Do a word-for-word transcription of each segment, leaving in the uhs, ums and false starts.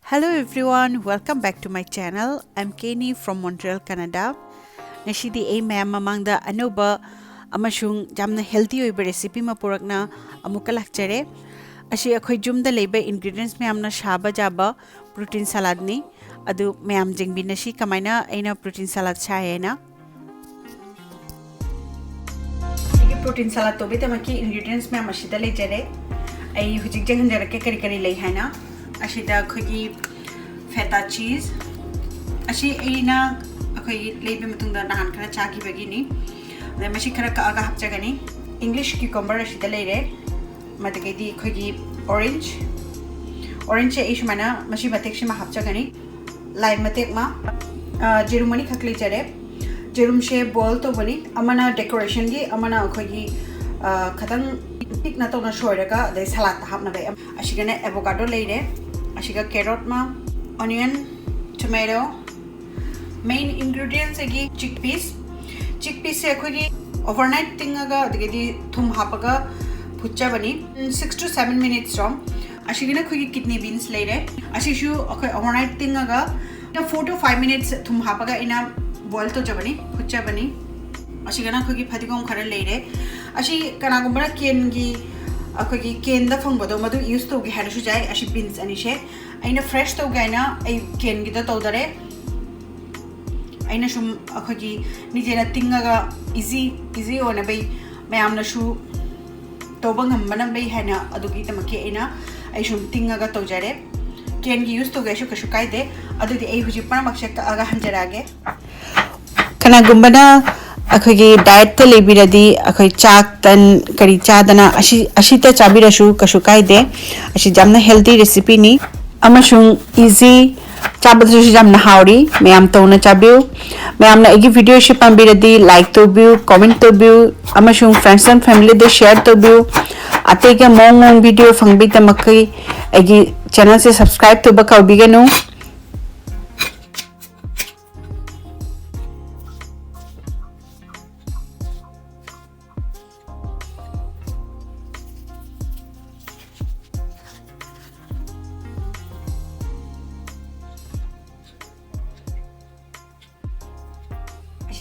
Hello everyone, welcome back to my channel. I'm Kenny from Montreal, Canada. ꯉꯁꯤꯗꯤ ꯑꯩ ꯃꯌꯥꯝ ꯃꯃꯥꯡꯗ ꯑꯅꯧꯕ ꯑꯃꯁꯨꯡ ꯌꯥꯝꯅ healthy ꯑꯣꯏꯕ recipe ꯑꯃ ꯄꯨꯔꯛꯅ ꯑꯃꯨꯛꯀ ꯂꯥꯛꯆꯔꯦ꯫ ꯑꯁꯤ ꯑꯩꯈꯣꯏ ꯌꯨꯝꯗ ꯂꯩꯕ ingredients ꯃꯌꯥꯝꯅ ꯁꯥꯕ ꯌꯥꯕ protein saladꯅꯤ꯫ ꯑꯗꯨ ꯃꯌꯥꯝ ꯌꯦꯡꯕꯤꯅꯁꯤ ꯀꯃꯥꯏꯅ ꯑꯩꯅ protein salad ꯁꯥꯏ ꯍꯥꯏꯅ꯫ ꯑꯩꯒꯤ protein salad ꯇꯧꯕꯒꯤꯗꯃꯛꯀꯤ ingredients ꯃꯌꯥꯝ ꯑꯁꯤꯗ ꯂꯩꯖꯔꯦ꯫ ꯑꯩ ꯍꯧꯖꯤꯛ ꯌꯦꯡꯍꯟꯖꯔꯛꯀꯦ ꯀꯔꯤ ꯀꯔꯤ ꯂꯩ ꯍꯥꯏꯅ꯫ ꯑꯁꯤꯗ ꯑꯩꯈꯣꯏꯒꯤ feta cheese, ꯑꯁꯤ ꯑꯩꯅ ꯑꯩꯈꯣꯏꯒꯤ ꯂꯩꯕ ꯃꯇꯨꯡꯗ ꯅꯍꯥꯟ ꯈꯔ ꯆꯥꯈꯤꯕꯒꯤꯅꯤ꯫ ꯑꯗꯩ ꯃꯁꯤ ꯈꯔ ꯀꯛꯑꯒ ꯍꯥꯞꯆꯒꯅꯤ꯫ English cucumber ꯑꯁꯤꯗ ꯂꯩꯔꯦ꯫ ꯃꯗꯨꯗꯒꯤꯗꯤ ꯑꯩꯈꯣꯏꯒꯤ orange, orangeꯁꯦ ꯑꯩ ꯁꯨꯃꯥꯏꯅ ꯃꯁꯤ ꯃꯇꯦꯛꯁꯤꯃ ꯍꯥꯞꯆꯒꯅꯤ꯫ Lime ꯃꯇꯦꯛ ꯑꯃ, ꯑ, ꯌꯦꯔꯨꯝ ꯑꯅꯤꯈꯛ ꯂꯩꯖꯔꯦ꯫ ꯌꯦꯔꯨꯝꯁꯦ boil ꯇꯧꯕꯅꯤ, ꯑꯃꯅ decorationꯒꯤ, ꯑꯃꯅ ꯑꯩꯈꯣꯏꯒꯤ, ꯑ, ꯈꯤꯇꯪ ꯄꯤꯛꯅ ꯇꯧꯅ ꯁꯣꯏꯔꯒ ꯑꯗꯩ saladꯇ ꯍꯥꯞꯅꯕ꯫ ꯑꯁꯤꯒꯅ avocado ꯂꯩꯔꯦ, ꯑꯁꯤꯒ carrot ꯑꯃ, onion, tomato, main ingredients ꯑꯩꯒꯤ chickpeas꯫ Chickpeasꯁꯦ ꯑꯩꯈꯣꯏꯒꯤ overnight ꯇꯤꯡꯉꯒ ꯑꯗꯒꯤꯗꯤ ꯊꯨꯝ ꯍꯥꯞꯄꯒ ꯐꯨꯠꯆꯕꯅꯤ, six to seven minutes ꯔꯣꯝ꯫ ꯑꯁꯤꯒꯤꯅ ꯑꯩꯈꯣꯏꯒꯤ kidney beans ꯂꯩꯔꯦ, ꯑꯁꯤꯁꯨ ꯑꯩꯈꯣꯏ overnight ꯇꯤꯡꯉꯒ four to five minutes ꯊꯨꯝ ꯍꯥꯞꯄꯒ ꯑꯩꯅ boil ꯇꯧꯖꯕꯅꯤ, ꯐꯨꯠꯆꯕꯅꯤ꯫ ꯑꯁꯤꯒꯅ ꯑꯩꯈꯣꯏꯒꯤ ꯐꯗꯤꯒꯣꯝ ꯈꯔ ꯂꯩꯔꯦ꯫ ꯑꯁꯤ ꯀꯅꯥꯒꯨꯝꯕꯅ ꯀꯦꯟꯒꯤ, ꯑꯩꯈꯣꯏꯒꯤ ꯀꯦꯟꯗ ꯐꯪꯕꯗꯣ ꯃꯗꯨ use ꯇꯧꯒꯦ ꯍꯥꯏꯔꯁꯨ ꯌꯥꯏ꯫ ꯑꯁꯤ beans ꯑꯅꯤꯁꯦ ꯑꯩꯅ fresh ꯇꯧꯒꯦ ꯍꯥꯏꯅ ꯑꯩ ꯀꯦꯟꯒꯤꯗ ꯇꯧꯗꯔꯦ꯫ ꯑꯩꯅ ꯁꯨꯝ ꯑꯩꯈꯣꯏꯒꯤ ꯅꯤꯡꯖꯦꯅ ꯇꯤꯡꯉꯒ easy, easy ꯑꯣꯏꯅꯕꯩ ꯃꯌꯥꯝꯅꯁꯨ ꯇꯧꯕ ꯉꯝꯕꯅꯕꯩ ꯍꯥꯏꯅ ꯑꯗꯨꯒꯤꯗꯃꯛꯀꯤ ꯑꯩꯅ ꯑꯩ ꯁꯨꯝ ꯇꯤꯡꯉꯒ ꯇꯧꯖꯔꯦ꯫ ꯀꯦꯟꯒꯤ use ꯇꯧꯒꯦꯁꯨ ꯀꯩꯁꯨ ꯀꯥꯏꯗꯦ꯫ ꯑꯗꯨꯗꯤ ꯑꯩ ꯍꯧꯖꯤꯛ ꯄꯨꯝꯅꯃꯛꯁꯦ ꯀꯛꯑꯒ ꯍꯟꯖꯔꯛꯑꯒꯦ꯫ ꯀꯅꯥꯒꯨꯝꯕꯅ ꯑꯩꯈꯣꯏꯒꯤ dietꯇ ꯂꯩꯕꯤꯔꯗꯤ ꯑꯩꯈꯣꯏ ꯆꯥꯛ, ꯇꯟ, ꯀꯔꯤ ꯆꯥꯗꯅ ꯑꯁꯤ, ꯑꯁꯤꯇ ꯆꯥꯕꯤꯔꯁꯨ ꯀꯩꯁꯨ ꯀꯥꯏꯗꯦ꯫ ꯑꯁꯤ ꯌꯥꯝꯅ healthy recipeꯅꯤ ꯑꯃꯁꯨꯡ easy, ꯆꯥꯕꯗꯁꯨ ꯌꯥꯝꯅ ꯍꯥꯎꯔꯤ꯫ ꯃꯌꯥꯝ ꯇꯧꯅ ꯆꯥꯕꯤꯌꯨ꯫ ꯃꯌꯥꯝꯅ ꯑꯩꯒꯤ video ꯑꯁꯤ ꯄꯥꯝꯕꯤꯔꯗꯤ like ꯇꯧꯕꯤꯌꯨ, comment ꯇꯧꯕꯤꯌꯨ ꯑꯃꯁꯨꯡ friends and familyꯗ share ꯇꯧꯕꯤꯌꯨ꯫ ꯑꯇꯩꯒ ꯃꯑꯣꯡ ꯃꯑꯣꯡ video ꯐꯪꯕꯒꯤꯗꯃꯛꯀꯤ ꯑꯩꯒꯤ channelꯁꯦ subscribe ꯇꯧꯕ ꯀꯥꯎꯕꯤꯒꯅꯨ꯫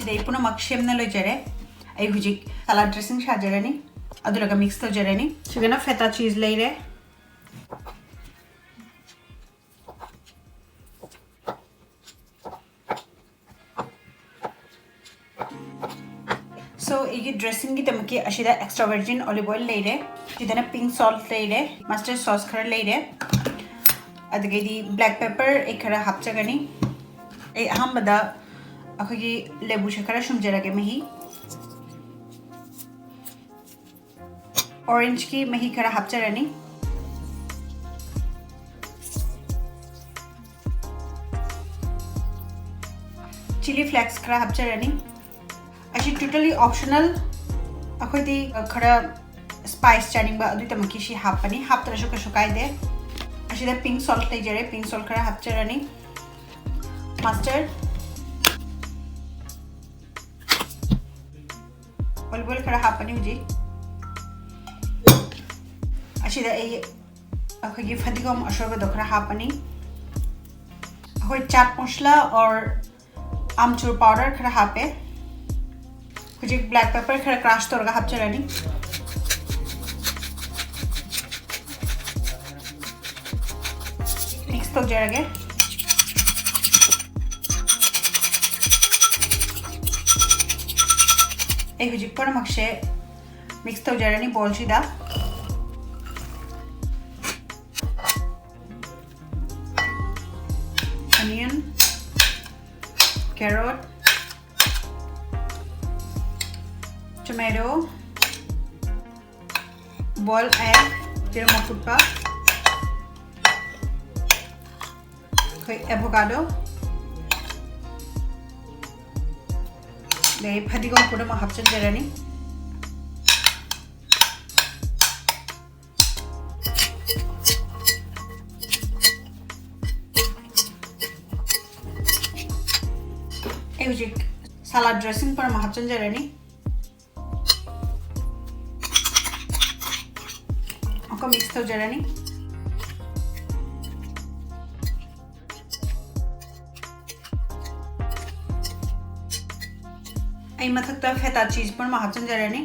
ꯑꯗꯩ ꯄꯨꯝꯅꯃꯛ ꯁꯦꯝꯅ ꯂꯣꯏꯖꯔꯦ꯫ ꯑꯩ ꯍꯧꯖꯤꯛ salad dressing ꯁꯥꯖꯔꯅꯤ, ꯑꯗꯨꯒ mix ꯇꯧꯖꯔꯅꯤ꯫ ꯁꯤꯒꯅ feta cheese ꯂꯩꯔꯦ꯫ So, ꯑꯩꯒꯤ dressingꯒꯤꯗꯃꯛꯀꯤ ꯑꯁꯤꯗ extra virgin olive oil ꯂꯩꯔꯦ, ꯁꯤꯗꯅ pink salt ꯂꯩꯔꯦ, mustard sauce ꯈꯔ ꯂꯩꯔꯦ, ꯑꯗꯒꯤꯗꯤ black pepper ꯑꯩ ꯈꯔ ꯍꯥꯞꯆꯒꯅꯤ꯫ ꯑꯩ ꯑꯍꯥꯟꯕꯗ ꯑꯩꯈꯣꯏꯒꯤ ꯂꯦꯕꯨꯁꯦ ꯈꯔ ꯁꯨꯝꯖꯔꯒꯦ, ꯃꯍꯤ꯫ Orangeꯀꯤ ꯃꯍꯤ ꯈꯔ ꯍꯥꯞꯆꯔꯅꯤ꯫ Chilli flakes ꯈꯔ ꯍꯥꯞꯆꯔꯅꯤ꯫ ꯑꯁꯤ totally optional, ꯑꯩꯈꯣꯏꯗꯤ ꯈꯔ spice ꯆꯥꯅꯤꯡꯕ ꯑꯗꯨꯒꯤꯗꯃꯛꯀꯤ ꯁꯤ ꯍꯥꯞꯄꯅꯤ, ꯍꯥꯞꯇ꯭ꯔꯁꯨ ꯀꯩꯁꯨ ꯀꯥꯏꯗꯦ꯫ ꯑꯁꯤꯗ pink salt ꯂꯩꯖꯔꯦ, pink salt ꯈꯔ ꯍꯥꯞꯆꯔꯅꯤ꯫ Mustard, olive oil ꯈꯔ ꯍꯥꯞꯄꯅꯤ ꯍꯧꯖꯤꯛ꯫ ꯑꯁꯤꯗ ꯑꯩ ꯑꯩꯈꯣꯏꯒꯤ ꯐꯗꯤꯒꯣꯝ ꯑꯁꯣꯏꯕꯗꯣ ꯈꯔ ꯍꯥꯞꯄꯅꯤ꯫ ꯑꯩꯈꯣꯏ ꯆꯥꯠ ꯃꯁꯂꯥ or ꯑꯥꯝꯆꯨꯔ powder ꯈꯔ ꯍꯥꯞꯄꯦ꯫ ꯍꯧꯖꯤꯛ black pepper ꯈꯔ crush ꯇꯧꯔꯒ ꯍꯥꯞꯆꯔꯅꯤ꯫ Mix ꯇꯧꯖꯔꯒꯦ꯫ ꯑꯩ ꯍꯧꯖꯤꯛ ꯄꯨꯝꯅꯃꯛꯁꯦ mix ꯇꯧꯖꯔꯅꯤ bowlꯁꯤꯗ꯫ Onion, carrot, tomato, boiled egg, ꯌꯦꯔꯨꯝ ꯑꯐꯨꯠꯄ, ꯑꯩꯈꯣꯏ avocado, ꯑꯗꯩ ꯐꯗꯤꯒꯣꯝ ꯄꯨꯝꯅꯃꯛ ꯍꯥꯞꯆꯤꯟꯖꯔꯅꯤ꯫ ꯑꯩ ꯍꯧꯖꯤꯛ salad dressing ꯄꯨꯝꯅꯃꯛ ꯍꯥꯞꯆꯤꯟꯖꯔꯅꯤ꯫ ꯑꯃꯨꯛꯀ mix ꯇꯧꯖꯔꯅꯤ꯫ ꯑꯩ ꯃꯊꯛꯇ feta cheese ꯄꯨꯝꯅꯃꯛ ꯍꯥꯞꯆꯤꯟꯖꯔꯅꯤ꯫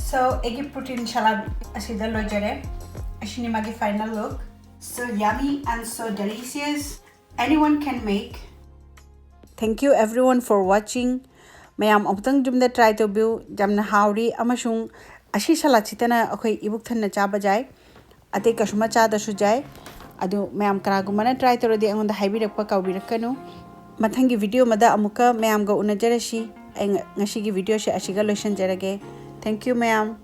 So, ꯑꯩꯒꯤ protein salad ꯑꯁꯤꯗ ꯂꯣꯏꯖꯔꯦ꯫ ꯑꯁꯤꯅꯤ ꯃꯥꯒꯤ final look. So yummy and so delicious. Anyone can make. Thank you everyone for watching. ꯃꯌꯥꯝ ꯑꯃꯨꯛꯇꯪ ꯌꯨꯝꯗ try ꯇꯧꯕꯤꯌꯨ꯫ ꯌꯥꯝꯅ ꯍꯥꯎꯔꯤ ꯑꯃꯁꯨꯡ ꯑꯁꯤ ꯁꯂꯥꯗꯁꯤꯇꯅ ꯑꯩꯈꯣꯏ ꯏꯕꯨꯛ ꯊꯟꯅ ꯆꯥꯕ ꯌꯥꯏ꯫ ꯑꯇꯩ ꯀꯩꯁꯨꯝꯃ ꯆꯥꯗ꯭ꯔꯁꯨ ꯌꯥꯏ꯫ ꯑꯗꯨ ꯃꯌꯥꯝ ꯀꯅꯥꯒꯨꯝꯕꯅ try ꯇꯧꯔꯗꯤ ꯑꯩꯉꯣꯟꯗ ꯍꯥꯏꯕꯤꯔꯛꯄ ꯀꯥꯎꯕꯤꯔꯛꯀꯅꯨ꯫ ꯃꯊꯪꯒꯤ video ꯑꯃꯗ ꯑꯃꯨꯛꯀ ꯃꯌꯥꯝꯒ ꯎꯅꯖꯔꯁꯤ꯫ ꯑꯩ ꯉ-, ꯉꯁꯤꯒꯤ videoꯁꯦ ꯑꯁꯤꯒ ꯂꯣꯏꯁꯤꯟꯖꯔꯒꯦ꯫ Thank you ꯃꯌꯥꯝ꯫